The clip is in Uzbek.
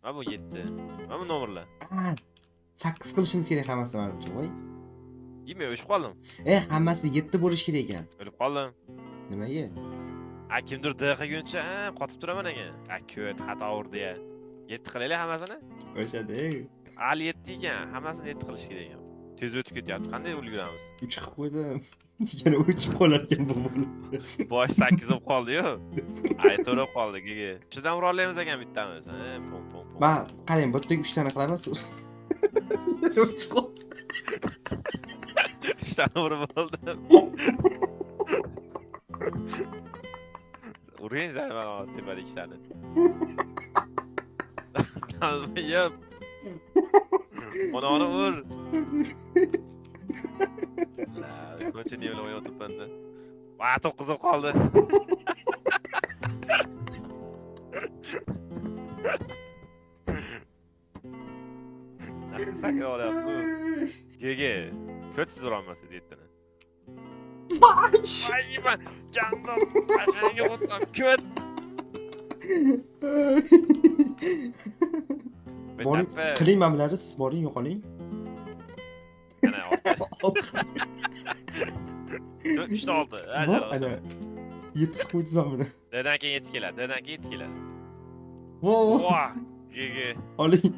Mana bu 7. Mana bu nomerlar. 8 qilishimiz kerak hammasi manimcha. Voy. Yemay o'chib qoldim. Hammasi 7 bo'lishi kerak ekan. O'lib qoldim. Nimaga? A kimdir D qilguncha, ha, qotib turaman ekan. A ko't xato urdi ya. 7 qilaylik hammasini. O'shada. Hali 7 ekan, hammasini 7 qilish kerak ekan. Tez o'tib ketyapti. Qanday ulguramiz? 3 qilib qo'ydim. Yana o'chib qolar ekan bu bola. Bosh 8 bo'lib qoldi-yu. Ay, to'rab qoldi, GG. Shundan ura olamiz ekan bittamiz. Ha, pom pom pom. Men qarang, bu yerdagi 3 tani qilamiz. Yana o'chib qoldi. 3 tani urib bo'ldi. Uring mana tepada 2 tani. Yep. Onani ur. La, ko'cha ne bilan o'ynayapman-da. Va, 9 bo'lib qoldi. Sakra olyapti bu. GG. Ko't siz urolmasangiz 7-ni. Ay, man, gandom. Qashanga o'tlam, ko't. Boring, qiling mana bularni, siz boring, yo'qoling. Ana, 6. 3 ta 6. Ana. 7 qilib qo'ydingiz buni. D'dan keyin 7 keladi, D'dan keyin 7 keladi. Vo, Voh, GG. oling.